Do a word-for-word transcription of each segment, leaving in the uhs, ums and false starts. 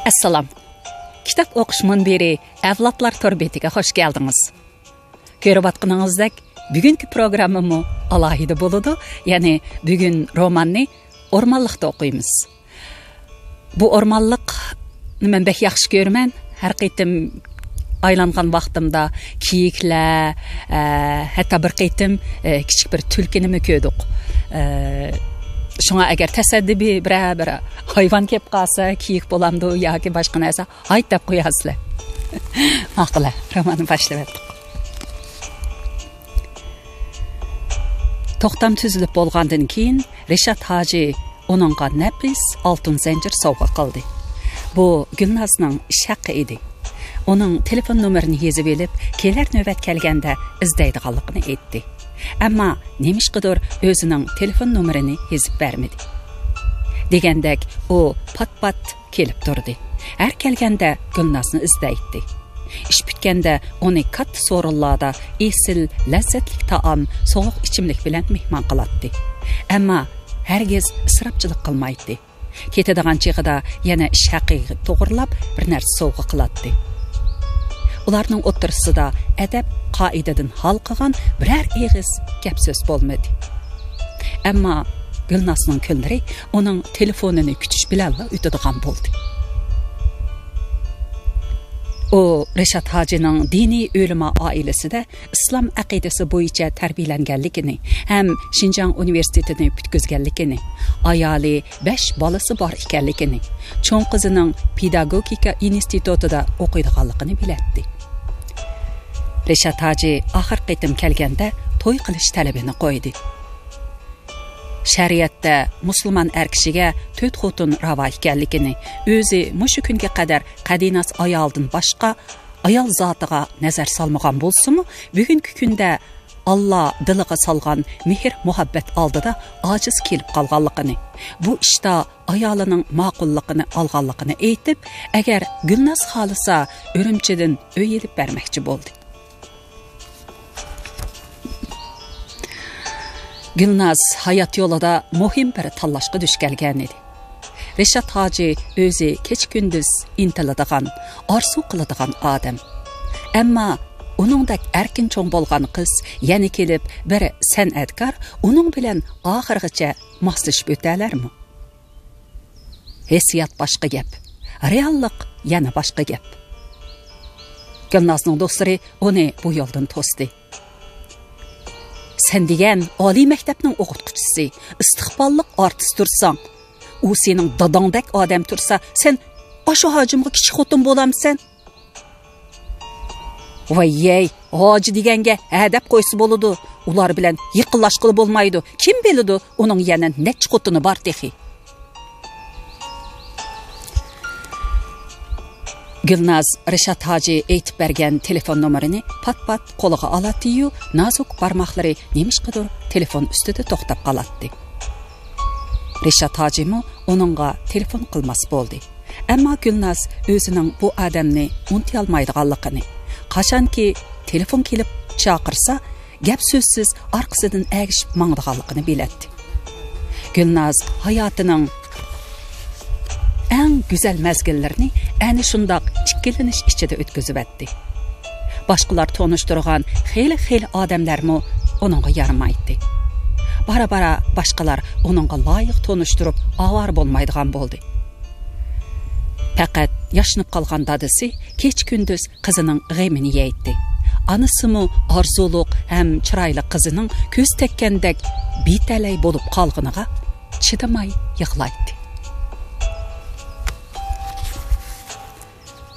ئەسسالام. كىتاب ئوقۇش مۇنبىرى ئەۋلادلار تور بېتىگە خوش كەلدىڭىز. كۆرۈۋاتقىنىڭىزدەك، بۈگۈنكى پروگراممىمۇ ئالاھىدە بولىدۇ. يەنى بۈگۈن روماننى ئورمانلىقتا ئوقۇيمىز. بۇ ئورمانلىقنى مەن بەك ياخشى كۆرىمەن. ھەر قېتىم ئايلانغان ۋاقتىمدا كىيىكلەر، ئە، ھەتتا بىر قېتىم، ئە، كىچىك بىر تۈلكىنىمۇ كۆردۇق. ئە، شۇڭا ئەگەر تەسادىپىي بىرەر بىر ھايۋان كېلىپ قالسا، كىيىك بولامدۇ ياكى باشقا نەرسە، ھايت دەپ قويارسىلەر. ماقۇل، روماننى باشلىۋەتتۇق. توختام تۈزۈلۈپ بولغاندىن كېيىن، رىشات ھاجى ئۇنىڭغا نەپىس ئالتۇن زەنجىر سوۋغا قىلدى. بۇ گۈلنازنىڭ ئىش ھەققى ئىدى. ئۇنىڭ تېلېفون نومۇرىنى يېزىۋېلىپ، كېلەر نۆۋەت كەلگەندە ئىزدەيدىغانلىقىنى ئېيتتى. ئەمما نېمىشقىدۇر ئۆزىنىڭ تېلېفون نومۇرىنى يېزىپ بەرمىدى. دېگەندەك، ئۇ پات-پات كېلىپ تۇردى. ھەر كەلگەندە گۈلنازنى ئىزدەيتتى. ئىش پۈتكەندە ئۇنى كاتتا سورۇنلاردا ئېسىل، لەززەتلىك تائام، سوغۇق ئىچىملىك بىلەن مېھمان قىلاتتى. ئەمما ھەرگىز ئىسراپچىلىق قىلمايتتى. كېتىدىغان چېغىدا يەنە ئىش ھەققىگە توغرىلاپ بىر نەرسە سوۋغا قىلاتتى. ئۇلارنىڭ ئوتتۇرىسىدا ئەدەپ، قائىدىدىن ھالقىغان بىرەر ئېغىز گەپ-سۆز بولمىدى. ئەمما گۈلنازنىڭ كۈنلىرى ئۇنىڭ تېلېفونىنى كۈتۈش بىلەنلا ئۆتىدىغان بولدى. ئۇ رىشات ھاجىنىڭ دىنىي ئۆلىما ئائىلىسىدە ئىسلام ئەقىدىسى بويىچە تەربىيەلەنگەنلىكىنى ھەم شىنجاڭ ئۇنىۋېرسىتېتىنى پۈتكۈزگەنلىكىنى، ئايالى، بەش بالىسى بار ئىكەنلىكىنى، چوڭ قىزىنىڭ پېداگوگىكا ئىنستىتۇتىدا ئوقۇيدىغانلىقىنى بىلەتتى. رىشات ھاجى ئاخىرقى قېتىم كەلگەندە توي قىلىش تەلىپىنى قويدى. شەرىئەتتە مۇسۇلمان ئەر كىشىگە تۆت خوتۇن راۋا ئىكەنلىكىنى، ئۆزى مۇشۇ كۈنگە قەدەر قەدىناس ئايالدىن باشقا ئايال زاتىغا نەزەر سالمىغان بولسىمۇ، بۈگۈنكى كۈندە ئاللا دىلىغا سالغان مېھىر-مۇھەببەت ئالدىدا ئاجىز كېلىپ قالغانلىقىنى، بۇ ئىشتا ئايالىنىڭ ماقۇللۇقىنى ئالغانلىقىنى ئېيتىپ، ئەگەر گۈلناز خالىسا، ئۈرۈمچىدىن ئۆي ئېلىپ بەرمەكچى بولدى. گۈلناز ھايات يولىدا مۇھىم بىر تاللاشقا دۇچ كەلگەن ئىدى. رىشات ھاجى ئۆزى كېچە-كۈندۈز ئىنتىلىدىغان، ئارزۇ قىلىدىغان ئادەم. ئەمما ئۇنىڭدەك ئەركىن چوڭ بولغان قىز يەنە كېلىپ بىر سەنئەتكار ئۇنىڭ بىلەن ئاخىرغىچە ماسلىشىپ ئۆتەلەرمۇ؟ ھېسسىيات باشقا گەپ، رېئاللىق يەنە باشقا گەپ. گۈلنازنىڭ دوستلىرى ئۇنى بۇ يولدىن توستى. سەن دېگەن ئالىي مەكتەپنىڭ ئوقۇتقۇچىسى، ئىستىقباللىق ئارتىس تۇرساڭ، ئۇ سېنىڭ داداڭدەك ئادەم تۇرسا، سەن ئاشۇ ھاجىمغا كىچىك خوتۇن بولامسەن؟ ۋاي يەي، ھاجى دېگەنگە ھە دەپ قويسا بولىدۇ. ئۇلار بىلەن يېقىنلاشقىلى بولمايدۇ. كىم بىلىدۇ، ئۇنىڭ يەنە نەچچە خوتۇنى بار تېخى. گۈلناز رىشات ھاجى ئېيتىپ بەرگەن تېلېفون نومۇرىنى پات-پات قولىغا ئالاتتى-يۇ، نازۇك بارماقلىرى نېمىشقىدۇر تېلېفون ئۈستىدە توختاپ قالاتتى. رىشات ھاجىمۇ ئۇنىڭغا تېلېفون قىلماس بولدى. ئەمما گۈلناز ئۆزىنىڭ بۇ ئادەمنى ئۇنتۇيالمايدىغانلىقىنى، قاچانكى تېلېفون كېلىپ چاقىرسا، گەپ-سۆزسىز ئارقىسىدىن ئەگىشىپ ماڭىدىغانلىقىنى بىلەتتى. گۈلناز ھاياتىنىڭ ئەڭ گۈزەل مەزگىللىرىنى ئەنە شۇنداق ئىككىلىنىش ئىچىدە ئۆتكۈزۈۋەتتى. باشقىلار تونۇشتۇرغان خېلى-خېلى ئادەملەرمۇ ئۇنىڭغا يارىمايتتى. بارا-بارا باشقىلار ئۇنىڭغا لايىق تونۇشتۇرۇپ ئاۋارە بولمايدىغان بولدى. پەقەت ياشىنىپ قالغان دادىسى كېچە-كۈندۈز قىزىنىڭ غېمىنى يەيتتى. ئانىسىمۇ ئارزۇلۇق ھەم چىرايلىق قىزىنىڭ كۆز تەگكەندەك بىتەلەي بولۇپ قالغىنىغا چىدىماي يىغلايتتى.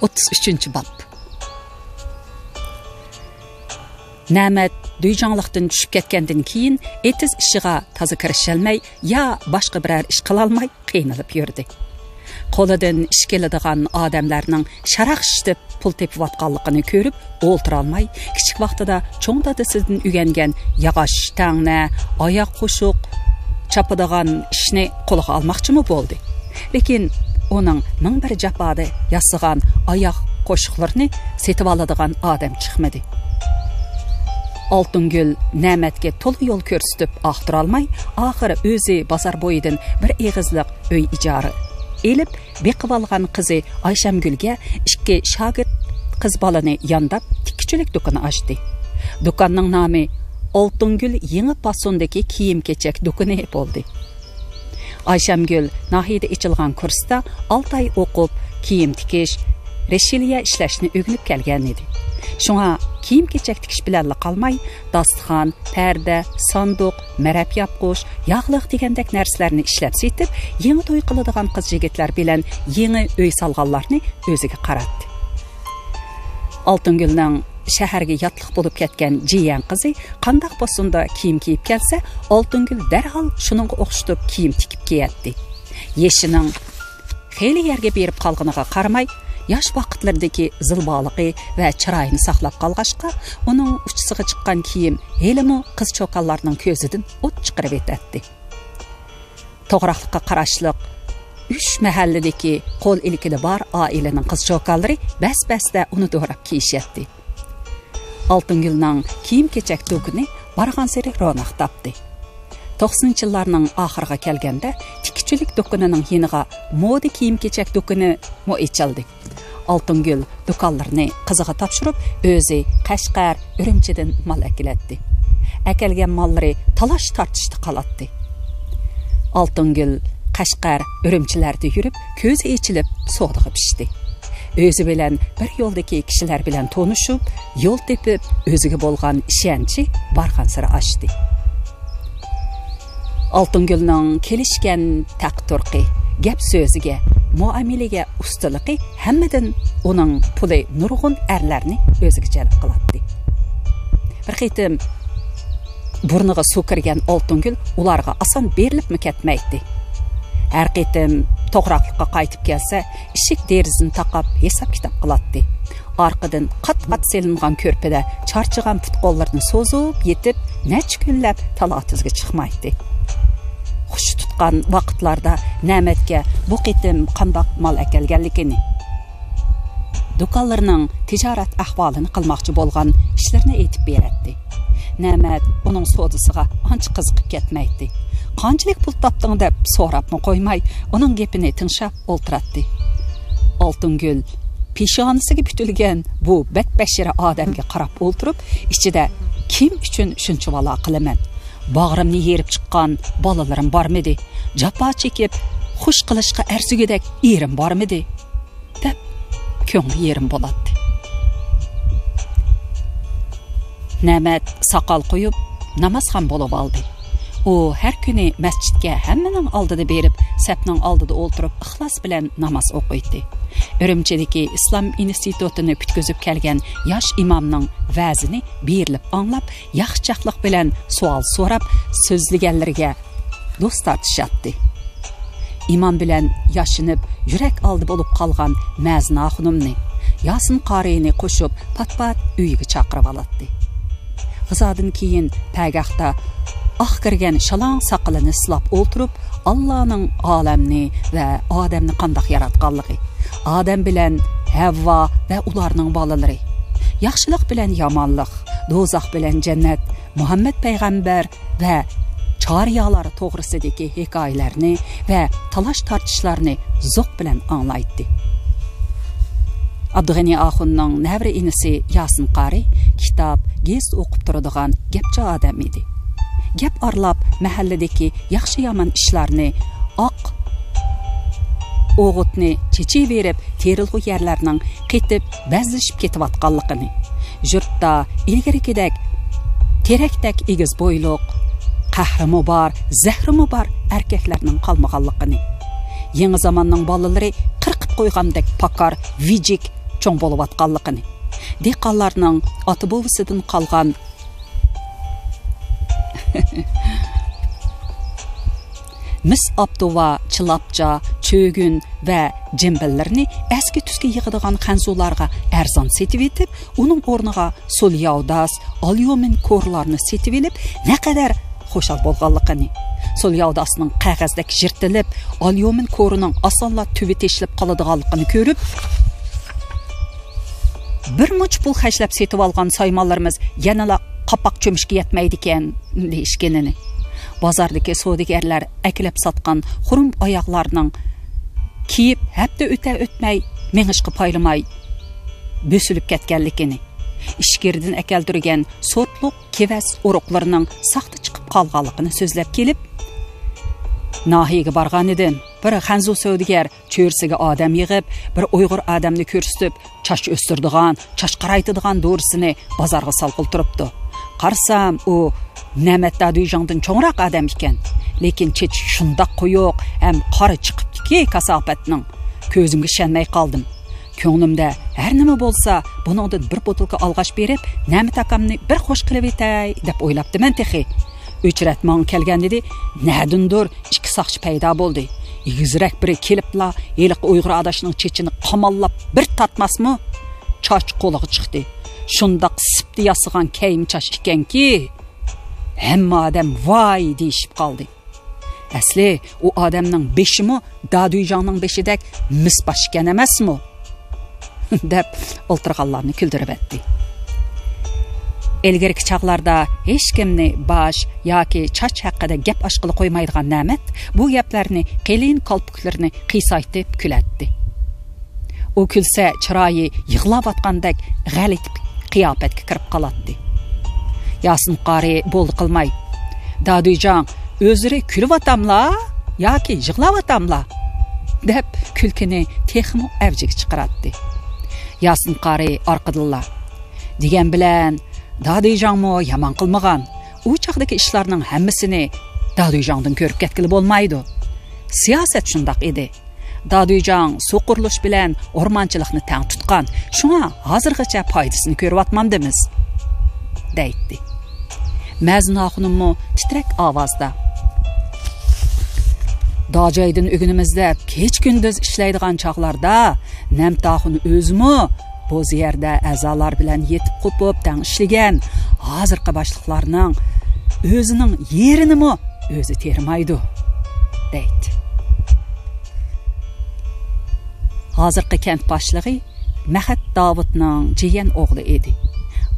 ئوتتۇز ئۈچىنچى باب. نەمەت دۈيجاڭلىقتىن چۈشۈپ كەتكەندىن كېيىن، ئېتىز ئىشىغا تازا كىرىشەلمەي، يا باشقا بىرەر ئىش قىلالماي قىينىلىپ يۈردى. قولىدىن ئىش كېلىدىغان ئادەملەرنىڭ شاراقشىتىپ پۇل تېپىۋاتقانلىقىنى كۆرۈپ ئولتۇرالماي، كىچىك ۋاقتىدا چوڭ دادىسىدىن ئۆگەنگەن ياغاچ تەڭنە، ئاياق قوشۇق چاپىدىغان ئىشنى قولىغا ئالماقچىمۇ بولدى. لېكىن ئۇنىڭ مىڭ بىر جاپادا ياسىغان ئاياق قوشۇقلىرىنى سېتىۋالىدىغان ئادەم چىقمىدى. ئالتۇنگۈل نەمەتكە تولا يول كۆرسىتىپ ئاختۇرالماي، ئاخىرى ئۆزى بازار بويىدىن بىر ئېغىزلىق ئۆي ئىجارە ئېلىپ، بېقىۋالغان قىزى ئايشەمگۈلگە ئىككى شاگىرت قىز بالىنى يانداپ، تىككۈچىلىك دۇكىنى ئاچتى. دۇكاننىڭ نامى ئالتۇنگۈل يېڭى پاسوندىكى كىيىم-كېچەك دۇكىنى بولدى. ئايشەمگۈل ناھىيەدە ئېچىلغان كۇرستا ئالتە ئاي ئوقۇپ، كىيىم تىكىش، رېشىليە ئىشلەشنى ئۆگىنىپ كەلگەن ئىدى. شۇڭا كىيىم-كېچەك تىكىش بىلەنلا قالماي، داستىخان، پەردە، ساندۇق، مەرەپ ياپقۇچ، ياغلىق دېگەندەك نەرسىلەرنى ئىشلەپ سېتىپ، يېڭى توي قىلىدىغان قىز-يىگىتلەر بىلەن يېڭى ئۆي سالغانلارنى ئۆزىگە قاراتتى. ئالتۇنگۈلنىڭ شەھەرگە ياتلىق بولۇپ كەتكەن جىيەن قىزى قانداق پاسوندا كىيىم كىيىپ كەلسە، ئالتۇنگۈل دەرھال شۇنىڭغا ئوخشىتىپ كىيىم تىكىپ كىيەتتى. يېشىنىڭ خېلى يەرگە بېرىپ قالغىنىغا قارىماي، ياش ۋاقىتلىرىدىكى زىلۋالىقى ۋە چىرايىنى ساقلاپ قالغاچقا، ئۇنىڭ ئۇچىسىغا چىققان كىيىم ھېلىمۇ قىز-چوكانلارنىڭ كۆزىدىن ئوت چىقىرىۋېتەتتى. توغراقلىققا قاراشلىق ئۈچ مەھەللىدىكى قول ئىلكىدە بار ئائىلىنىڭ قىز-چوكانلىرى بەس-بەستە ئۇنى دوراپ كىيىشەتتى. ئالتۇنگۈلنىڭ كىيىم-كېچەك دۇكىنى بارغانسېرى روناق تاپتى. توقسىنىنچى يىللارنىڭ ئاخىرىغا كەلگەندە، تىككۈچىلىك دۇكىنىنىڭ يېنىغا مودا كىيىم-كېچەك دۇكىنىمۇ ئېچىلدى. ئالتۇنگۈل دۇكانلىرىنى قىزىغا تاپشۇرۇپ، ئۆزى قەشقەر، ئۈرۈمچىدىن مال ئەكېلەتتى. ئەكەلگەن ماللىرى تالاش-تارتىشتا قالاتتى. ئالتۇنگۈل قەشقەر، ئۈرۈمچىلەردە يۈرۈپ، كۆزى ئېچىلىپ سودىغا پىشتى. ئۆزى بىلەن بىر يولدىكى كىشىلەر بىلەن تونۇشۇپ، يول تېپىپ، ئۆزىگە بولغان ئىشەنچى بارغانسېرى ئاشتى. ئالتۇنگۈلنىڭ كېلىشكەن تەق-تۇرقى، گەپ-سۆزىگە، مۇئامىلىگە ئۇستىلىقى ھەممىدىن ئۇنىڭ پۇلى نۇرغۇن ئەرلەرنى ئۆزىگە جەلپ قىلاتتى. بىر قېتىم بۇرنىغا سۇ كىرگەن ئالتۇنگۈل ئۇلارغا ئاسان بېرىلىپمۇ كەتمەيتتى. ھەر قېتىم توغراقلىققا قايتىپ كەلسە، ئىشىك دېرىزىنى تاقاپ ھېساب-كىتاب قىلاتتى. ئارقىدىن قات-قات سېلىنغان كۆرپىدە چارچىغان پۇت-قوللىرىنى سوزۇپ يېتىپ، نەچچە كۈنلەپ تالا-تۈزگە چىقمايتتى. خۇشى تۇتقان ۋاقىتلاردا نەمەتكە بۇ قېتىم قانداق مال ئەكەلگەنلىكىنى، دۇكانلىرىنىڭ تىجارەت ئەھۋالىنى، قىلماقچى بولغان ئىشلىرىنى ئېيتىپ بېرەتتى. نەمەت ئۇنىڭ سودىسىغا ئانچە قىزىقىپ كەتمەيتتى. «قانچىلىك پۇل تاپتىڭ؟» دەپ سوراپمۇ قويماي، ئۇنىڭ گېپىنى تىڭشاپ ئولتۇراتتى. ئالتۇنگۈل پېشانىسىگە پۈتۈلگەن بۇ بەتبەشىرە ئادەمگە قاراپ ئولتۇرۇپ، ئىچىدە: «كىم ئۈچۈن شۇنچىۋالا قىلىمەن؟ باغرىمنى يېرىپ چىققان بالىلىرىم بارمىدى؟ جاپا چېكىپ، خۇش قىلىشقا ئەرزىگۈدەك ئېرىم بارمىدى؟» دەپ، كۆڭلى يېرىم بولاتتى. نەمەت ساقال قويۇپ، نامازخان بولۇۋالدى. ئۇ ھەر كۈنى مەسچىتكە ھەممىنىڭ ئالدىدا بېرىپ، سەپنىڭ ئالدىدا ئولتۇرۇپ، ئىخلاس بىلەن ناماز ئوقۇيتتى. ئۈرۈمچىدىكى ئىسلام ئىنستىتۇتىنى پۈتكۈزۈپ كەلگەن ياش ئىمامنىڭ ۋەزىنى بېرىلىپ ئاڭلاپ، ياخشىچاقلىق بىلەن سوئال سوراپ، سۆزلىگەنلىرىگە دوست تارتىشاتتى. ئىمام بىلەن ياشىنىپ، يۈرەك ئالدى بولۇپ قالغان مەزىنە خانىمنى، ياسىن قارىينى قوشۇپ، پات-پات ئۆيىگە چاقىرىۋالاتتى. غىزادىن كېيىن پەگاھتا ئاق كىرگەن شالاڭ ساقىلىنى سىلاپ ئولتۇرۇپ، ئاللانىڭ ئالەمنى ۋە ئادەمنى قانداق ياراتقانلىقى، ئادەم بىلەن ھەۋۋا ۋە ئۇلارنىڭ بالىلىرى، ياخشىلىق بىلەن يامانلىق، دوزاخ بىلەن جەننەت، مۇھەممەد پەيغەمبەر ۋە چارىيالار توغرىسىدىكى ھېكايىلەرنى ۋە تالاش-تارتىشلارنى زوق بىلەن ئاڭلايتتى. ئابدۇغېنى ئاخۇننىڭ نەۋرە ئىنىسى ياسىن قارى كىتاب، گېزىت ئوقۇپ تۇرىدىغان گەپچى ئادەم ئىدى. گەپ ئارىلاپ مەھەللىدىكى ياخشى-يامان ئىشلارنى، ئاق ئوغۇتنى چېچىۋېرىپ، تېرىلغۇ يەرلەرنىڭ قېتىپ، بەزلىشىپ كېتىۋاتقانلىقىنى، يۇرتتا ئىلگىرىكىدەك تېرەكتەك ئېگىز بويلۇق، قەھرىمۇ بار، زەھرىمۇ بار ئەركەكلەرنىڭ قالمىغانلىقىنى، يېڭى زاماننىڭ بالىلىرى قىرقىپ قويغاندەك پاكار، ۋىجىك چوڭ بولۇۋاتقانلىقىنى، دېھقانلارنىڭ ئاتا-بوۋىسىدىن قالغان مىس ئاپتۇۋا، چىلاپچا، چۆگۈن ۋە جىمبىللىرىنى ئەسكى-تۈسكى يىغىدىغان خەنزۇلارغا ئەرزان سېتىۋېتىپ، ئۇنىڭ ئورنىغا سولياۋداس، ئاليۇمىن كورلارنى سېتىۋېلىپ، نەقەدەر خۇشال بولغانلىقىنى، سولياۋداسنىڭ قەغەزدەك يىرتىلىپ، ئاليۇمىن كورىنىڭ ئاسانلا تۈۋى تېشىلىپ قالىدىغانلىقىنى كۆرۈپ، بىر مۇنچە پۇل خەجلەپ سېتىۋالغان سايمانلىرىمىز يەنىلا قاپاق چۆمۈچكە يەتمەيدىكەن، دېيىشكىنىنى، بازاردىكى سودىگەرلەر ئەكېلىپ ساتقان خۇرۇم ئاياغلارنىڭ كىيىپ ھەپتە ئۆتە-ئۆتمەي مېڭىشقا پايلىماي بۆسۈلۈپ كەتكەنلىكىنى، ئىچكىرىدىن ئەكەلدۈرگەن سورتلۇق كېۋەز ئۇرۇقلىرىنىڭ ساختا چىقىپ قالغانلىقىنى سۆزلەپ كېلىپ، ناھىيەگە بارغانىدىم. بىر خەنزۇ سودىگەر چۆرىسىگە ئادەم يىغىپ، بىر ئۇيغۇر ئادەمنى كۆرسىتىپ، چاچ ئۆستۈرىدىغان، چاچ قارايتىدىغان دورىسىنى بازارغا سالغىلى تۇرۇپتۇ. قارىسام، ئۇ نەمەت دادۈيجاڭدىن چوڭراق ئادەم ئىكەن. لېكىن چېچى شۇنداق قويۇق ھەم قارا چىقىپتۇكى، كاساپەتنىڭ. كۆزۈمگە ئىشەنمەي قالدىم. كۆڭلۈمدە، ھەر نېمە بولسا، بۇنىڭدىن بىر بوتۇلكا ئالغاچ بېرىپ، نەمەت ئاكامنى بىر خوش قىلىۋېتەي، دەپ ئويلاپتىمەن تېخى. ئۆچرەت ماڭا كەلگەندىدى، نەدىندۇر ئىككى ساقچى پەيدا بولدى. ئېگىزرەك بىرى كېلىپلا، ھېلىقى ئۇيغۇر ئاداشنىڭ چېچىنى قاماللاپ بىر تارتماسمۇ، چاچ قولىغا چىقتى. شۇنداق سىپتا ياسىغان كەيمە چاچ ئىكەنكى، ھەممە ئادەم ۋاي دېيىشىپ قالدى. ئەسلى ئۇ ئادەمنىڭ بېشىمۇ دادۈيجاڭنىڭ بېشىدەك مىس باش ئىكەن ئەمەسمۇ؟ دەپ ئولتۇرغانلارنى كۈلدۈرۈۋەتتى. ئىلگىرىكى چاغلاردا ھېچكىمنى باش ياكى چاچ ھەققىدە گەپ ئاچقىلى قويمايدىغان نەمەت بۇ گەپلەرنى قېلىن كالپۇكلىرىنى قىيسايتىپ كۈلەتتى. ئۇ كۈلسە، چىرايى يىغلاۋاتقاندەك غەلىتە قىياپەتكە كىرىپ قالاتتى. ياسىن قارى بولدى قىلماي، دادۈيجاڭ ئۆزلىرى كۈلۈۋاتاملا ياكى يىغلاۋاتاملا؟ دەپ كۈلكىنى تېخىمۇ ئەۋجىگە چىقىراتتى. ياسىن قارى ئارقىدىنلا، دېگەن بىلەن، دادۈيجاڭمۇ يامان قىلمىغان. ئۇ چاغدىكى ئىشلارنىڭ ھەممىسىنى دادۈيجاڭدىن كۆرۈپ كەتكىلى بولمايدۇ. سىياسەت شۇنداق ئىدى. دادۈيجاڭ سۇ قۇرۇلۇش بىلەن ئورمانچىلىقنى تەڭ تۇتقان، شۇڭا ھازىرغىچە پايدىسىنى كۆرۈۋاتمامدىمىز، دەيتتى. مەزىن ئاخۇنۇممۇ تىترەك ئاۋازدا، داجايدىن ئۆگىنىمىز دەپ كېچە-كۈندۈز ئىشلەيدىغان چاغلاردا نەمەت ئاخۇن ئۆزىمۇ بوز يەردە ئەزالار بىلەن يېتىپ قوپۇپ تەڭ ئىشلىگەن، ھازىرقى باشلىقلارنىڭ ئۆزىنىڭ يېرىنىمۇ ئۆزى تېرىمايدۇ، دەيتتى. ھازىرقى كەنت باشلىقى مەخەت داۋۇتنىڭ جىيەن ئوغلى ئىدى.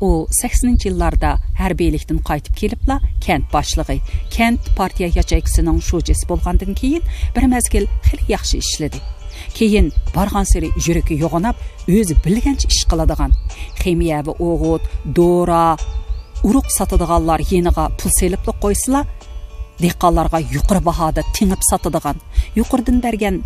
ئۇ سەكسىنىنچى يىللاردا ھەربىيلىكتىن قايتىپ كېلىپلا كەنت باشلىقى، كەنت پارتىيە ياچېيكىسىنىڭ شۇجىسى بولغاندىن كېيىن بىر مەزگىل خېلى ياخشى ئىشلىدى. كېيىن بارغانسېرى يۈرىكى يوغىناپ، ئۆزى بىلگەنچە ئىش قىلىدىغان، خىمىيەۋى ئوغۇت، دورا، ئۇرۇق ساتىدىغانلار يېنىغا پۇل سېلىپلا قويسىلا، دېھقانلارغا يۇقىرى باھادا تېڭىپ ساتىدىغان، يۇقىرىدىن بەرگەن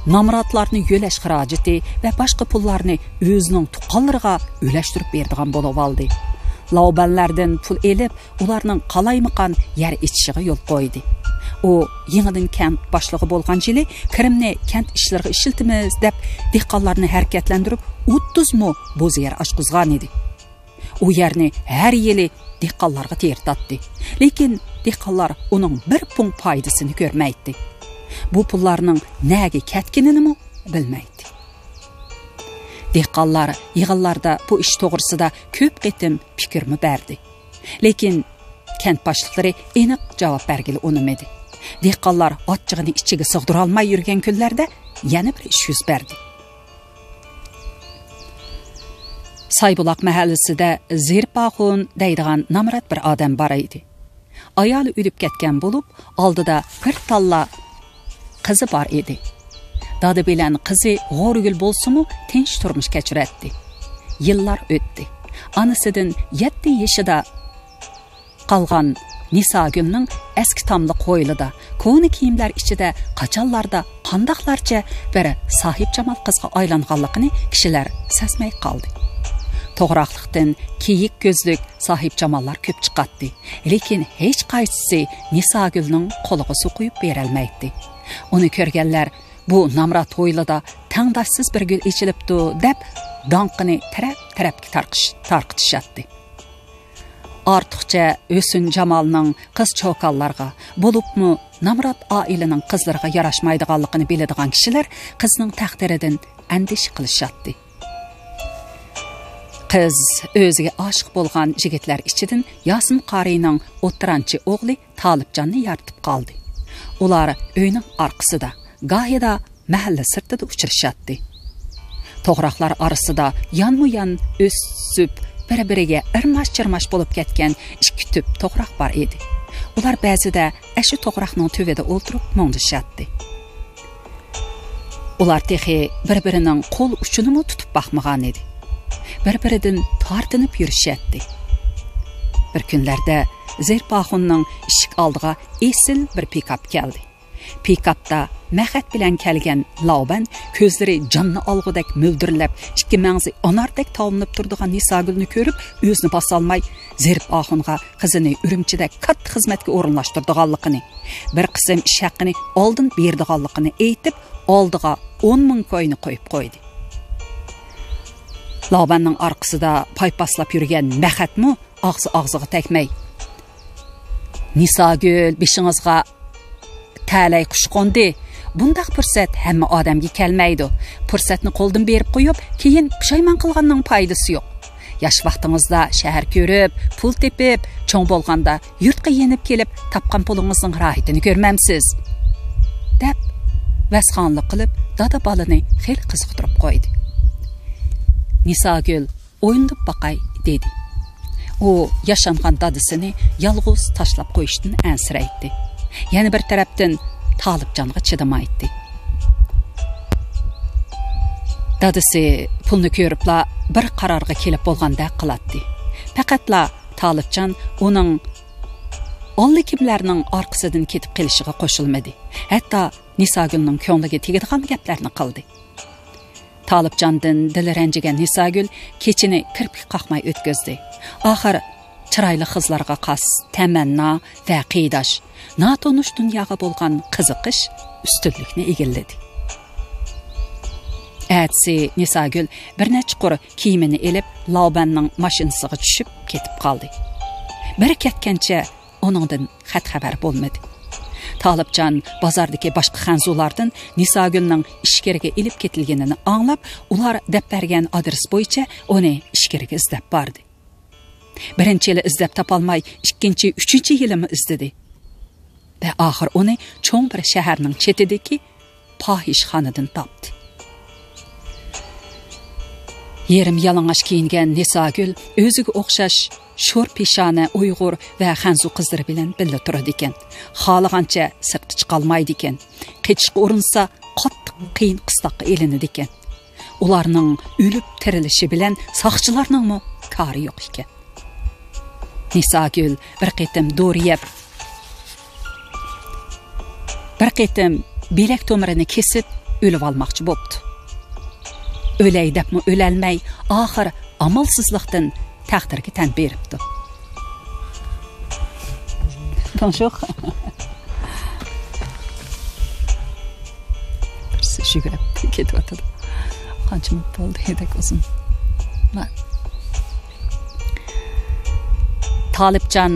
نامراتلارنى يۆلەش خىراجىتى ۋە باشقا پۇللارنى ئۆزىنىڭ تۇغقانلىرىغا ئۈلەشتۈرۈپ بېرىدىغان بولۇۋالدى. لاۋبەنلەردىن پۇل ئېلىپ، ئۇلارنىڭ قالايمىقان يەر ئېچىشىغا يول قويدى. ئۇ يېڭىدىن كەنت باشلىقى بولغان يىلى كىرىمنى كەنت ئىشلىرىغا ئىشلىتىمىز دەپ، دېھقانلارنى ھەرىكەتلەندۈرۈپ، ئوتتۇز مو بوز يەر ئاچقۇزغانىدى. ئۇ يەرنى ھەر يىلى دېھقانلارغا تېرىتاتتى. لېكىن دېھقانلار ئۇنىڭ بىر پۇڭ پايدىسىنى كۆرمەيتتى. بۇ پۇللارنىڭ نەگە كەتكىنىنىمۇ بىلمەيتتى. دېھقانلار يىغىنلاردا بۇ ئىش توغرىسىدا كۆپ قېتىم پىكىرمۇ بەردى. لېكىن كەنت باشلىقلىرى ئېنىق جاۋاب بەرگىلى ئۇنىمىدى. دېھقانلار ئاچچىقىنى ئىچىگە سىغدۇرالماي يۈرگەن كۈنلەردە يەنە بىر ئىش يۈز بەردى. سايبۇلاق مەھەللىسىدە زېرىپ ئاخۇن دەيدىغان نامرات بىر ئادەم بار ئىدى. ئايالى ئۆلۈپ كەتكەن بولۇپ، ئالدىدا بىر تاللا قىزى بار ئىدى. دادا بىلەن قىزى غورىگىل بولسىمۇ، تىنچ تۇرمۇش كەچۈرەتتى. يىللار ئۆتتى. ئانىسىدىن يەتتە يېشىدا قالغان نىساگۈلنىڭ ئەسكى تاملىق ھويلىدا، كونا كىيىملەر ئىچىدە قاچانلاردا قانداقلارچە بىر ساھىبجامال قىزغا ئايلانغانلىقىنى كىشىلەر سەزمەي قالدى. توغراقلىقتىن كېيىك كۆزلۈك ساھىبجاماللار كۆپ چىقاتتى، لېكىن ھېچقايسىسى نىساگۈلنىڭ قولىغا سۇ قۇيۇپ بېرەلمەيتتى. ئۇنى كۆرگەنلەر، «بۇ نامرات ھويلىدا تەڭداشسىز بىر گۈل ئېچىلىپتۇ» دەپ، داڭقىنى تەرەپ-تەرەپكە تارقىش-، تارقىتىشاتتى. ئارتۇقچە ھۆسن-جامالنىڭ قىز چوكانلارغا، بولۇپمۇ نامرات ئائىلىنىڭ قىزلىرىغا ياراشمايدىغانلىقىنى بىلىدىغان كىشىلەر قىزنىڭ تەقدىرىدىن ئەندىشە قىلىشاتتى. قىز ئۆزىگە ئاشىق بولغان يىگىتلەر ئىچىدىن ياسىن قارىينىڭ ئوتتۇرانچى ئوغلى تالىپجاننى يارىتىپ قالدى. ئۇلار ئۆينىڭ ئارقىسىدا، گاھىدا مەھەللە سىرتىدا ئۇچرىشاتتى. توغراقلار ئارىسىدا يانمۇيان ئۆسۈپ، بىر-بىرىگە ئىرماش-چىرماش بولۇپ كەتكەن ئىككى تۈپ توغراق بار ئىدى. ئۇلار بەزىدە ئەشۇ توغراقنىڭ تۈۋىدە ئولتۇرۇپ مۇڭدىشاتتى. ئۇلار تېخى بىر-بىرىنىڭ قول ئۇچىنىمۇ تۇتۇپ باقمىغانىدى. بىر-بىرىدىن تارتىنىپ يۈرۈشەتتى. بىر كۈنلەردە زېرىپ ئاخۇننىڭ ئىشىك ئالدىغا ئېسىل بىر پىكاپ كەلدى. پىكاپتا مەخەت بىلەن كەلگەن لاۋبەن كۆزلىرى جاننى ئالغۇدەك مۆلدۈرلەپ، ئىككى مەڭزى ئاناردەك تاۋلىنىپ تۇرىدىغان نىساگۈلنى كۆرۈپ، ئۆزىنى باسالماي، زېرىپ ئاخۇنغا قىزىنى ئۈرۈمچىدە كاتتا خىزمەتكە ئورۇنلاشتۇرىدىغانلىقىنى، بىر قىسىم ئىش ھەققىنى ئالدىن بېرىدىغانلىقىنى ئېيتىپ، ئالدىغا ئون مىڭ كوينى قويۇپ قويدى. لاۋبەننىڭ ئارقىسىدا پايپاسلاپ يۈرگەن مەخەتمۇ ئاغزى ئاغزىغا تەگمەي، «نىساگۈل، بېشىڭىزغا تەلەي قۇش قوندى. بۇنداق پۇرسەت ھەممە ئادەمگە كەلمەيدۇ. پۇرسەتنى قولدىن بېرىپ قويۇپ، كېيىن پۇشايمان قىلغاننىڭ پايدىسى يوق. ياش ۋاقتىڭىزدا شەھەر كۆرۈپ، پۇل تېپىپ، چوڭ بولغاندا يۇرتقا يېنىپ كېلىپ، تاپقان پۇلىڭىزنىڭ راھىتىنى كۆرمەمسىز؟» دەپ، ۋەزخانلىق قىلىپ، دادا بالىنى خېلى قىزىقتۇرۇپ قويدى. نىساگۈل ئويلىنىپ باقاي، دېدى. ئۇ ياشانغان دادىسىنى يالغۇز تاشلاپ قويۇشتىن ئەنسىرەيتتى. يەنە بىر تەرەپتىن تالىپجانغا چىدىمايتتى. دادىسى پۇلنى كۆرۈپلا بىر قارارغا كېلىپ بولغاندەك قىلاتتى. پەقەتلا تالىپجان ئۇنىڭ ئاللىكىملەرنىڭ ئارقىسىدىن كېتىپ قېلىشىغا قوشۇلمىدى. ھەتتا نىساگۈلنىڭ كۆڭلىگە تېگىدىغان گەپلەرنى قىلدى. تالىپجاندىن دىلى رەنجىگەن نىساگۈل كېچىنى كىرپىك قاقماي ئۆتكۈزدى. ئاخىر چىرايلىق قىزلارغا خاس تەمەننا ۋە قېيىداش، ناتونۇش دۇنياغا بولغان قىزىقىش ئۈستۈنلۈكنى ئىگىلىدى. ئەتىسى نىساگۈل بىر نەچچە قۇر كىيىمىنى ئېلىپ، لاۋبەننىڭ ماشىنىسىغا چۈشۈپ كېتىپ قالدى. بىر كەتكەنچە ئۇنىڭدىن خەت-خەۋەر بولمىدى. تالىپجان بازاردىكى باشقا خەنزۇلاردىن نىساگۈلنىڭ ئىچكىرىگە ئېلىپ كېتىلگىنىنى ئاڭلاپ، ئۇلار دەپ بەرگەن ئادرېس بويىچە ئۇنى ئىچكىرىگە ئىزدەپ باردى. بىرىنچى يىلى ئىزدەپ تاپالماي، ئىككىنچى، ئۈچىنچى يىلىمۇ ئىزدىدى. ۋە ئاخىر ئۇنى چوڭ بىر شەھەرنىڭ چېتىدىكى پاھىشخانىدىن تاپتى. يېرىم يالىڭاچ كىيىنگەن نىساگۈل ئۆزىگە ئوخشاش شور پېشانە ئۇيغۇر ۋە خەنزۇ قىزلىرى بىلەن بىللە تۇرىدىكەن. خالىغانچە سىرتقا چىقالمايدىكەن. قېچىشقا ئۇرۇنسا، قاتتىق قىيىن قىستاققا ئېلىنىدىكەن. ئۇلارنىڭ ئۆلۈپ تىرىلىشى بىلەن ساقچىلارنىڭمۇ كارى يوق ئىكەن. نىساگۈل بىر قېتىم دورا يەپ، بىر قېتىم بىلەك تومۇرىنى كېسىپ ئۆلۈۋالماقچى بوپتۇ. ئۆلەي دەپمۇ ئۆلەلمەي، ئاخىر ئامالسىزلىقتىن تەقدىرگە تەن بېرىپتۇ. تونۇشۇق. بىرسى يۈگۈرۈپ كېتىۋاتىدۇ. قانچە مىنۇت بولدى دېگۈدەك ئۇزۇن. ما-، تالىپجان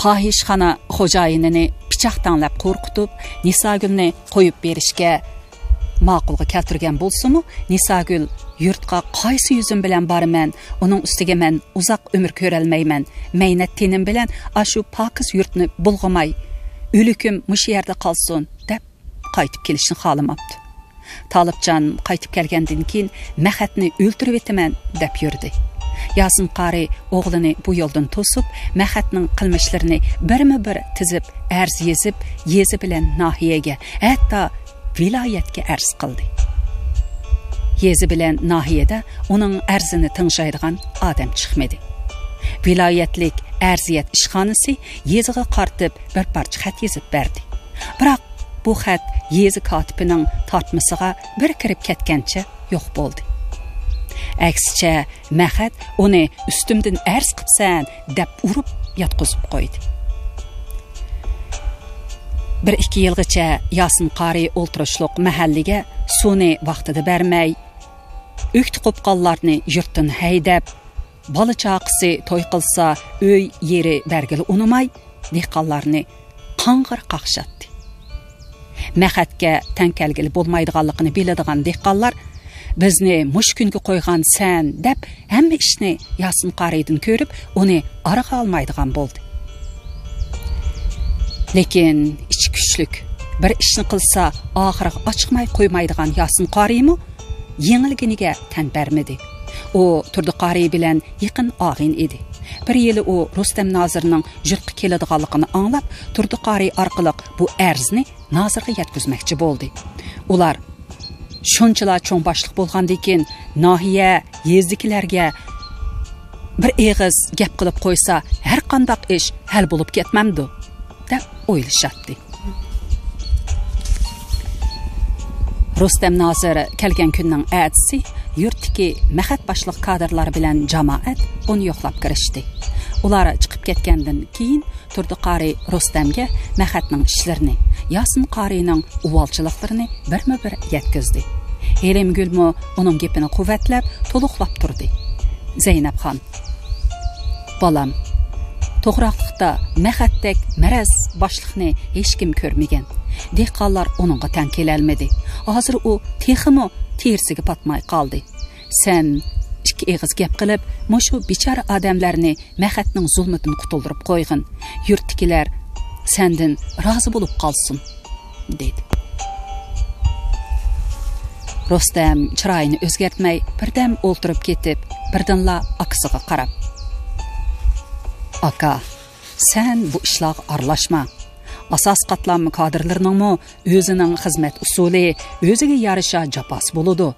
پاھىشخانا خوجايىنىنى پىچاق تەڭلەپ قورقۇتۇپ، نىساگۈلنى قويۇپ بېرىشكە ماقۇلغا كەلتۈرگەن بولسىمۇ، نىساگۈل يۇرتقا قايسى يۈزۈم بىلەن بارىمەن، ئۇنىڭ ئۈستىگە مەن ئۇزاق ئۆمۈر كۆرەلمەيمەن، مەينەت تېنىم بىلەن ئاشۇ پاكىز يۇرتنى بۇلغىماي، ئۆلۈكۈم مۇشۇ يەردە قالسۇن، دەپ قايتىپ كېلىشنى خالىماپتۇ. تالىپجان قايتىپ كەلگەندىن كېيىن مەخەتنى ئۆلتۈرۈۋېتىمەن، دەپ يۈردى. ياسىن قارى ئوغلىنى بۇ يولدىن توسۇپ، مەخەتنىڭ قىلمىشلىرىنى بىرمۇ بىر تىزىپ، ئەرز يېزىپ، يېزا بىلەن ناھىيەگە، ھەتتا ۋىلايەتكە ئەرز قىلدى. يېزا بىلەن ناھىيەدە ئۇنىڭ ئەرزىنى تىڭشايدىغان ئادەم چىقمىدى. ۋىلايەتلىك ئەرزىيەت ئىشخانىسى يېزىغا قارىتىپ بىر پارچە خەت يېزىپ بەردى. بىراق بۇ خەت يېزا كاتىپىنىڭ تارتمىسىغا بىر كىرىپ كەتكەنچە يوق بولدى. ئەكسىچە، مەخەت ئۇنى «ئۈستۈمدىن ئەرز قىپسەن» دەپ ئۇرۇپ ياتقۇزۇپ قويدى. بىر ئىككى يىلغىچە ياسىن قارى ئولتۇرۇشلۇق مەھەللىگە سۇنى ۋاقتىدا بەرمەي، ئۆكتە قوپقانلارنى يۇرتتىن ھەيدەپ، بالا چاقىسى توي قىلسا ئۆي يېرى بەرگىلى ئۇنىماي، دېھقانلارنى قاڭغىر قاقشاتتى. مەخەتكە تەڭ كەلگىلى بولمايدىغانلىقىنى بىلىدىغان دېھقانلار، «بىزنى مۇشۇ كۈنگە قويغان سەن» دەپ، ھەممە ئىشنى ياسىن قارىيدىن كۆرۈپ، ئۇنى ئارىغا ئالمايدىغان بولدى. لېكىن ئىچى كۈچلۈك، بىر ئىشنى قىلسا ئاخىرىغا ئاچىقماي قويمايدىغان ياسىن قارىيمۇ يېڭىلگىنىگە تەن بەرمىدى. ئۇ تۇردى قارىي بىلەن يېقىن ئاغىنە ئىدى. بىر يىلى ئۇ رۇستەم نازىرنىڭ يۇرتقا كېلىدىغانلىقىنى ئاڭلاپ، تۇردى قارى ئارقىلىق بۇ ئەرزنى نازىرغا يەتكۈزمەكچى بولدى. ئۇلار شۇنچىلا چوڭ باشلىق بولغاندىكىن، ناھىيە، يېزىدىكىلەرگە بىر ئېغىز گەپ قىلىپ قويسا، ھەر قانداق ئىش ھەل بولۇپ كەتمەمدۇ، دەپ ئويلىشاتتى. رۇستەم نازىر كەلگەن كۈننىڭ ئەتىسى يۇرتتىكى مەخەت باشلىق كادىرلار بىلەن جامائەت ئۇنى يوقلاپ كىرىشتى. ئۇلار چىقىپ كەتكەندىن كېيىن، تۇردى قارى رۇستەمگە مەخەتنىڭ ئىشلىرىنى، ياسىن قارىنىڭ ئۇۋالچىلىقلىرىنى بىرمۇ بىر يەتكۈزدى. ھېلىمگۈلمۇ ئۇنىڭ گېپىنى قۇۋۋەتلەپ، تولۇقلاپ تۇردى. زەينەپخان، بالام، توغراقلىقتا مەخەتتەك مەرەز باشلىقنى ھېچكىم كۆرمىگەن. دېھقانلار ئۇنىڭغا تەڭ كېلەلمىدى. ھازىر ئۇ تېخىمۇ تېرىسىگە پاتماي قالدى. سەن ئىككى ئېغىز گەپ قىلىپ، مۇشۇ بىچارە ئادەملەرنى مەخەتنىڭ زۇلمىتىدىن قۇتۇلدۇرۇپ قويغىن. يۇرتتىكىلەر سەندىن رازى بولۇپ قالسۇن، دېدى. رۇستەم چىرايىنى ئۆزگەرتمەي، بىردەم ئولتۇرۇپ كېتىپ، بىردىنلا ئاكىسىغا قاراپ، ئاكا، سەن بۇ ئىشلارغا ئارىلاشما. ئاساسىي قاتلام كادىرلىرىنىڭمۇ ئۆزىنىڭ خىزمەت ئۇسۇلى، ئۆزىگە يارىشا جاپاسى بولىدۇ.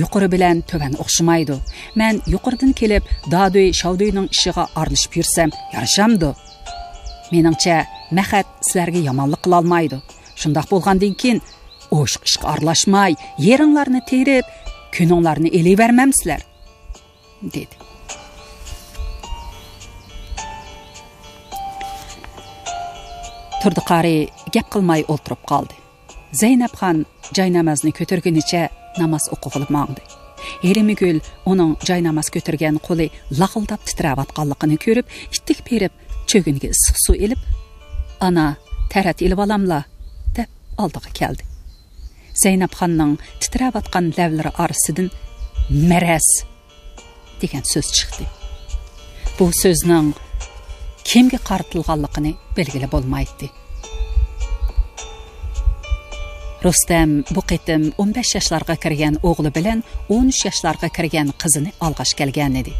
يۇقىرى بىلەن تۆۋەن ئوخشىمايدۇ. مەن يۇقىرىدىن كېلىپ، دادۈي، شاۋدۈينىڭ ئىشىغا ئارىلىشىپ يۈرسەم يارىشامدۇ؟ مېنىڭچە، مەخەت سىلەرگە يامانلىق قىلالمايدۇ. شۇنداق بولغاندىن كېيىن، ئوشۇق ئىشقا ئارىلاشماي، يېرىڭلارنى تېرىپ، كۈنۈڭلارنى ئېلىۋەرمەمسىلەر؟ دېدى. تۇردى قارى گەپ قىلماي ئولتۇرۇپ قالدى. زەينەپخان جاينامازنى كۆتۈرگىنىچە ناماز ئوقۇغىلى ماڭدى. ھېلىمگۈل ئۇنىڭ جايناماز كۆتۈرگەن قولى لاغىلداپ تىترەۋاتقانلىقىنى كۆرۈپ، ئىتتىك بېرىپ، چۆگۈنگە ئىسسىق سۇ ئېلىپ، ئانا، تەرەت ئېلىۋالاملا، دەپ ئالدىغا كەلدى. زەينەپخاننىڭ تىترەۋاتقان لەۋلىرى ئارىسىدىن مەرەز دېگەن سۆز چىقتى. بۇ سۆزنىڭ كىمگە قارىتىلغانلىقىنى بىلگىلى بولمايتتى. رۇستەم بۇ قېتىم ئون بەش ياشلارغا كىرگەن ئوغلى بىلەن ئون ئۈچ ياشلارغا كىرگەن قىزىنى ئالغاچ كەلگەنىدى.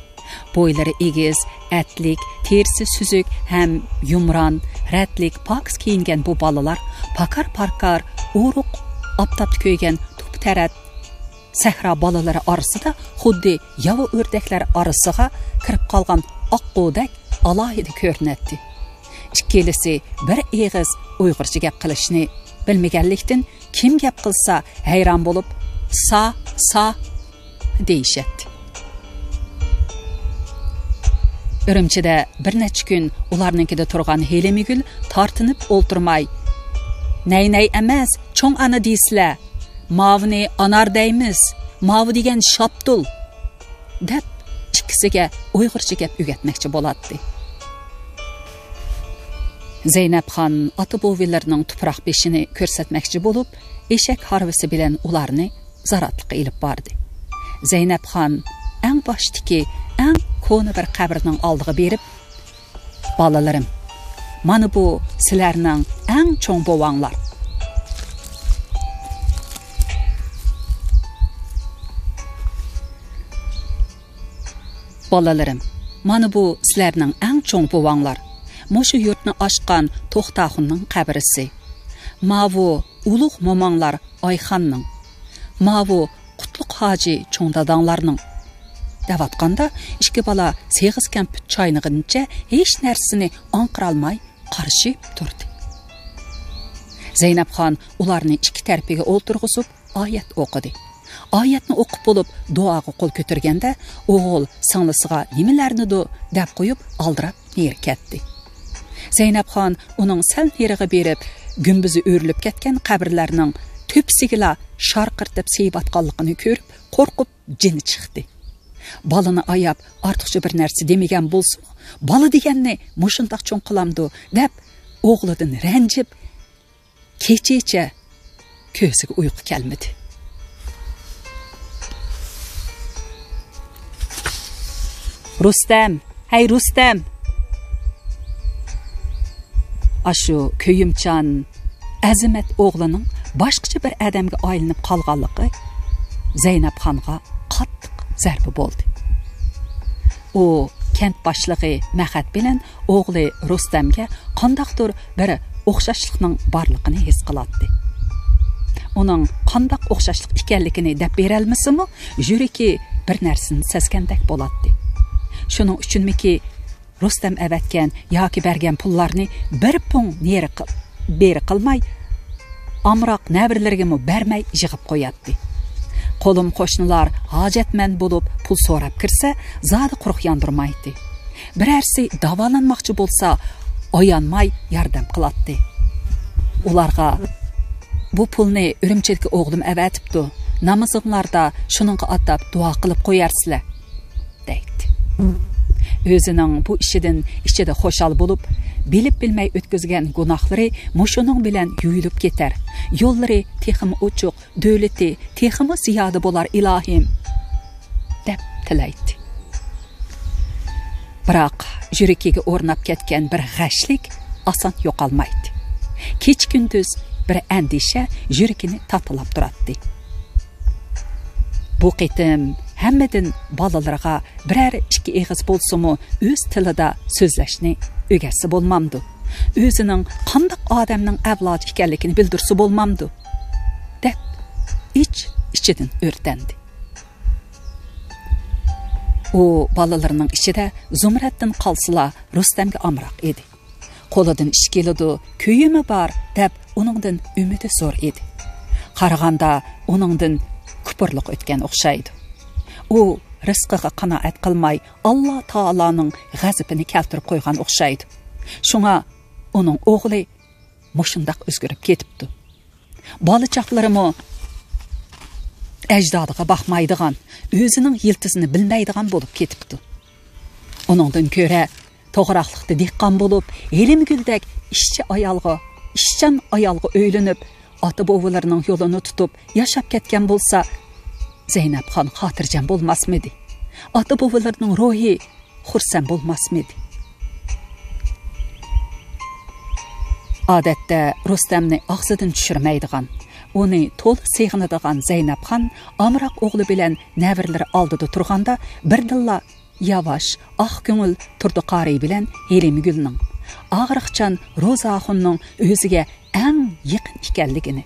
بويلىرى ئېگىز، ئەتلىك، تېرىسى سۈزۈك ھەم يۇمران، رەتلىك، پاكىز كىيىنگەن بۇ بالىلار پاكار-پاكار، ئورۇق، ئاپتاپتا كۆيگەن توپا-تەرەت، سەھرا بالىلىرى ئارىسىدا خۇددى ياۋا ئۆردەكلەر ئارىسىغا كىرىپ قالغان ئاققۇدەك ئالاھىدە كۆرۈنەتتى. ئىككىلىسى بىر ئېغىز ئۇيغۇرچە گەپ قىلىشنى بىلمىگەنلىكتىن، كىم گەپ قىلسا ھەيران بولۇپ، سا، سا دېيىشەتتى. ئۈرۈمچىدە بىر نەچچە كۈن ئۇلارنىڭكىدە تۇرغان ھېلىمگۈل تارتىنىپ ئولتۇرماي، نەي نەي ئەمەس، چوڭ ئانا دېيىسىلە، ماۋۇنى ئانار دەيمىز، ماۋۇ دېگەن شاپتۇل، دەپ ئىككىسىگە ئۇيغۇرچە گەپ ئۆگەتمەكچى بولاتتى. زەينەپخان ئاتا-بوۋىلىرىنىڭ تۇپراق بېشىنى كۆرسەتمەكچى بولۇپ، ئېشەك ھارۋىسى بىلەن ئۇلارنى زاراتلىققا ئېلىپ باردى. زەينەپخان ئەڭ باشتىكى، ئەڭ كونا بىر قەبرىنىڭ ئالدىغا بېرىپ، بالىلىرىم، مانا بۇ سىلەرنىڭ ئەڭ چوڭ بوۋاڭلار. بالىلىرىم، مانا بۇ سىلەرنىڭ ئەڭ چوڭ بوۋاڭلار. مۇشۇ يۇرتنى ئاچقان توختاخۇننىڭ قەبرىسى. ماۋۇ ئۇلۇغ موماڭلار ئايخاننىڭ. ماۋۇ قۇتلۇق ھاجى چوڭ داداڭلارنىڭ. دەۋاتقاندا، ئىككى بالا سېغىز كەمپۈت چاينىغىنىچە ھېچ نەرسىنى ئاڭقىرالماي قارىشىپ تۇردى. زەينەپخان ئۇلارنى ئىككى تەرىپىگە ئولتۇرغۇزۇپ، ئايەت ئوقۇدى. ئايەتنى ئوقۇپ بولۇپ، دۇئاغا قول كۆتۈرگەندە، ئوغۇل سىڭلىسىغا نېمىلەرنىدۇ دەپ قويۇپ، ئالدىراپ نېرى كەتتى. زەينەپخان ئۇنىڭ سەل نېرىغا بېرىپ، گۈمبىزى ئۆرۈلۈپ كەتكەن قەبرىلەرنىڭ تۆپىسىگىلا شارقىرىتىپ سىيىۋاتقانلىقىنى كۆرۈپ، قورقۇپ جېنى چىقتى. بالىنى ئاياپ، ئارتۇقچە بىر نەرسە دېمىگەن بولسىمۇ، بالا دېگەننى مۇشۇنداق چوڭ قىلامدۇ، دەپ، ئوغلىدىن رەنجىپ، كېچىچە كۆزىگە ئۇيقۇ كەلمىدى. رۇستەم، ھەي رۇستەم! ئاشۇ كۆيۈمچان، ئەزىمەت ئوغلىنىڭ باشقىچە بىر ئادەمگە ئايلىنىپ قالغانلىقى زەينەپخانغا قاتتىق زەربە بولدى. ئۇ كەنت باشلىقى مەخەت بىلەن ئوغلى رۇستەمگە قانداقتۇر بىر ئوخشاشلىقنىڭ بارلىقىنى ھېس قىلاتتى. ئۇنىڭ قانداق ئوخشاشلىق ئىكەنلىكىنى دەپ بېرەلمىسىمۇ، يۈرىكى بىر نەرسىنى سەزگەندەك بولاتتى. شۇنىڭ ئۈچۈنمىكى، رۇستەم ئەۋەتكەن ياكى بەرگەن پۇللارنى بىر پۇڭ نېرى قىل-، بېرى قىلماي، ئامراق نەۋرىلىرىگىمۇ بەرمەي يىغىپ قوياتتى. قولۇم قوشنىلار ھاجەتمەن بولۇپ پۇل سوراپ كىرسە، زادى قۇرۇق ياندۇرمايتتى. بىرەرسى داۋالانماقچى بولسا، ئايانماي ياردەم قىلاتتى. ئۇلارغا، «بۇ پۇلنى ئۈرۈمچىدىكى ئوغلۇم ئەۋەتىپتۇ، نامىزىڭلاردا شۇنىڭغا ئاتاپ دۇئا قىلىپ قويارسىلەر» دەيتتى. ئۆزىنىڭ بۇ ئىشىدىن ئىچىدە خۇشال بولۇپ، بىلىپ بىلمەي ئۆتكۈزگەن گۇناھلىرى مۇشۇنىڭ بىلەن يۇيۇلۇپ كېتەر، يوللىرى تېخىمۇ ئوچۇق، دۆلىتى تېخىمۇ زىيادە بولار، ئىلاھىم، دەپ تىلەيتتى. بىراق، يۈرىكىگە ئورناپ كەتكەن بىر غەشلىك ئاسان يوقالمايتتى. كېچە-كۈندۈز بىر ئەندىشە يۈرىكىنى تاتىلاپ تۇراتتى. بۇ قېتىم ھەممىدىن بالىلىرىغا بىرەر ئىككى ئېغىز بولسىمۇ ئۆز تىلىدا سۆزلەشنى ئۆگەتسە بولمامدۇ؟ ئۆزىنىڭ قانداق ئادەمنىڭ ئەۋلادى ئىكەنلىكىنى بىلدۈرسە بولمامدۇ؟ دەپ ئىچ-ئىچىدىن ئۆرتەندى. ئۇ بالىلىرىنىڭ ئىچىدە زۇمرەتتىن قالسىلا رۇستەمگە ئامراق ئىدى. قولىدىن ئىش كېلىدۇ، كۆيۈمى بار دەپ ئۇنىڭدىن ئۈمىدى زور ئىدى. قارىغاندا ئۇنىڭدىن كۇپۇرلۇق ئۆتكەن ئوخشايدۇ. ئۇ رىزقىغا قانائەت قىلماي، ئاللا تائالانىڭ غەزىپىنى كەلتۈرۈپ قويغان ئوخشايدۇ. شۇڭا ئۇنىڭ ئوغلى مۇشۇنداق ئۆزگىرىپ كېتىپتۇ. بالا چاقلىرىمۇ ئەجدادىغا باقمايدىغان، ئۆزىنىڭ يىلتىزىنى بىلمەيدىغان بولۇپ كېتىپتۇ. ئۇنىڭدىن كۆرە توغراقلىقتا دېھقان بولۇپ، ھېلىمگۈلدەك ئىشچى ئايالغا، ئىشچان ئايالغا ئۆيلىنىپ، ئاتا-بوۋىلىرىنىڭ يولىنى تۇتۇپ ياشاپ كەتكەن بولسا، زەينەپخان خاتىرجەم بولماسمىدى؟ ئاتا-بوۋىلىرىنىڭ روھى خۇرسەن بولماسمىدى؟ ئادەتتە رۇستەمنى ئاغزىدىن چۈشۈرمەيدىغان، ئۇنى تولا سېغىنىدىغان زەينەپخان ئامراق ئوغلى بىلەن نەۋرىلىرى ئالدىدا تۇرغاندا، بىردىنلا ياۋاش، ئاق كۆڭۈل تۇردى قارىي بىلەن ھېلىمگۈلنىڭ، ئاغرىقچان روزا ئاخۇننىڭ ئۆزىگە ئەڭ يېقىن ئىكەنلىكىنى،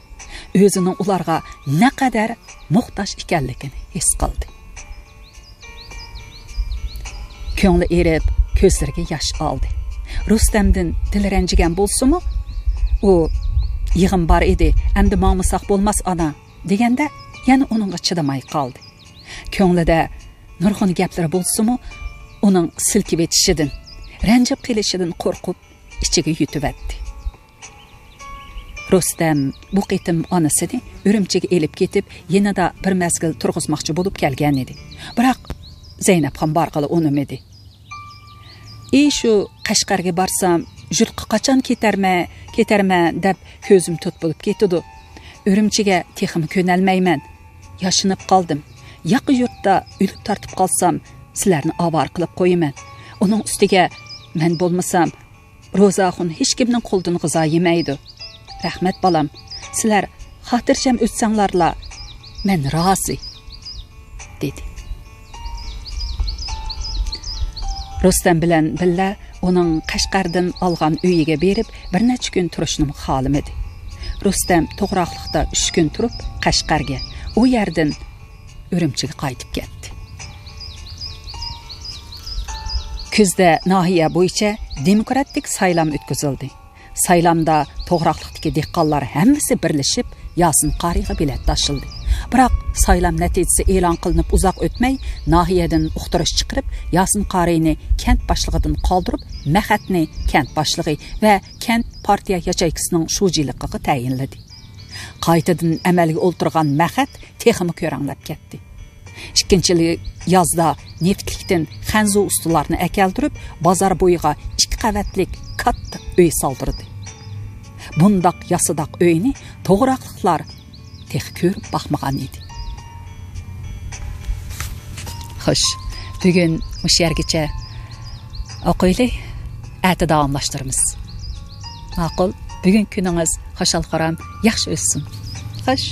ئۆزىنىڭ ئۇلارغا نەقەدەر موھتاج ئىكەنلىكىنى ھېس قىلدى. كۆڭلى ئېرىپ، كۆزلىرىگە ياش ئالدى. رۇستەمدىن دىلى رەنجىگەن بولسىمۇ، ئۇ، «يىغىن بار ئىدى، ئەمدى ماڭمىساق بولماس، ئانا» دېگەندە، يەنە ئۇنىڭغا چىدىماي قالدى. كۆڭلىدە نۇرغۇن گەپلىرى بولسىمۇ، ئۇنىڭ سىلكىۋېتىشىدىن، رەنجىپ قېلىشىدىن قورقۇپ، ئىچىگە يۇتۇۋەتتى. رۇستەم بۇ قېتىم ئانىسىنى ئۈرۈمچىگە ئېلىپ كېتىپ، يېنىدا بىر مەزگىل تۇرغۇزماقچى بولۇپ كەلگەن ئىدى. بىراق زەينەپخان بارغىلى ئۇنىمىدى. «ئى، شۇ قەشقەرگە بارسام، يۇرتقا قاچان كېتەرمەن، كېتەرمەن دەپ كۆزۈم توت بولۇپ كېتىدۇ. ئۈرۈمچىگە تېخىمۇ كۆنەلمەيمەن. ياشىنىپ قالدىم. ياقا يۇرتتا ئۆلۈپ تارتىپ قالسام، سىلەرنى ئاۋارە قىلىپ قويىمەن. ئۇنىڭ ئۈستىگە مەن بولمىسام، روزاخۇن ھېچكىمنىڭ قولىدىن غىزا يېمەيدۇ. رەھمەت، بالام، سىلەر خاتىرجەم ئۆتسەڭلارلا، مەن رازى» دېدى. رۇستەم بىلەن بىللە ئۇنىڭ قەشقەردىن ئالغان ئۆيىگە بېرىپ، بىر نەچچە كۈن تۇرۇشنىمۇ خالىمىدى. رۇستەم توغراقلىقتا ئۈچ كۈن تۇرۇپ، قەشقەرگە، ئۇ يەردىن ئۈرۈمچىگە قايتىپ كەتتى. كۈزدە ناھىيە بويىچە دېموكراتىك سايلام ئۆتكۈزۈلدى. سايلامدا توغراقلىقتىكى دېھقانلار ھەممىسى بىرلىشىپ ياسىن قارىيغا بېلەت تاشلىدى. بىراق سايلام نەتىجىسى ئېلان قىلىنىپ ئۇزاق ئۆتمەي، ناھىيەدىن ئۇقتۇرۇش چىقىرىپ، ياسىن قارىينى كەنت باشلىقىدىن قالدۇرۇپ، مەخەتنى كەنت باشلىقى ۋە كەنت پارتىيە ياچېيكىسىنىڭ شۇجىلىقىغا تەيىنلىدى. قايتىدىن ئەمەلگە ئولتۇرغان مەخەت تېخىمۇ كۆرەڭلەپ كەتتى. ئىككىنچى يىلى يازدا نېفىتلىكتىن خەنزۇ ئۇستىلارنى ئەكەلدۈرۈپ، بازار بويىغا ئىككى قەۋەتلىك كاتتا ئۆي سالدۇردى. بۇنداق ياسىداق ئۆينى توغراقلىقلار تېخى كۆرۈپ باقمىغان ئىدى. خوش، بۈگۈن مۇشۇ يەرگىچە ئوقۇيلى، ئەتە داۋاملاشتۇرىمىز. ماقۇل، بۈگۈنكى كۈنىڭىز خۇشال-خۇرام، ياخشى ئۆتسۇن. خوش.